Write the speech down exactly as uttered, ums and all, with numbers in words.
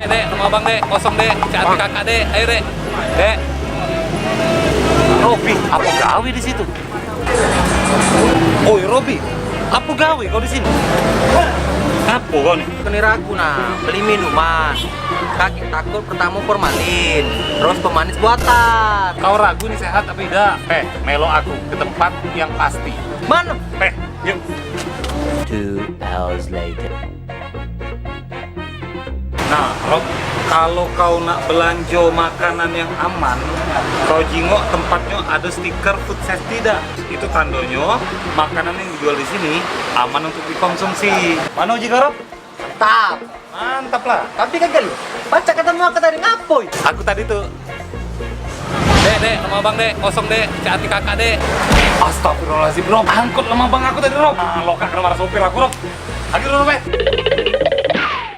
Eh, Dek, rumah abang, Dek, kosong, Dek. Cak hati kakak, Dek. Ayo, Dek. Dek. Robi, apa gawe di situ? Oi, Robi, apa gawe kau di sini? Apa kau ni? Kena ragu nah, beli minuman. Kaki takut pertama formalin, terus pemanis buatan. Kau ragu ni sehat apa tidak? Eh, melo aku ke tempat yang pasti. Mana? Eh, yuk. Two hours later. Nah, Rob, kalau kau nak belanjo makanan yang aman, kau jingok tempatnyo ado stiker food safety dak? Itu tandonyo makanan yang dijual di sini aman untuk dikonsumsi. Mano, Ji Rob? Mantap. Mantap lah. Tapi kagak lu. Baca kata muka tadi ngapoi? Aku tadi tuh. Dek, Dek, rumah abang, Dek, kosong, Dek. Cak hati kakak, Dek. Astagfirullahaladzim, Rob. Angkut rumah abang aku tadi, Rob. Ah, lokak kena marah sopir aku, Rob. Lagi dulu, Rob, eh.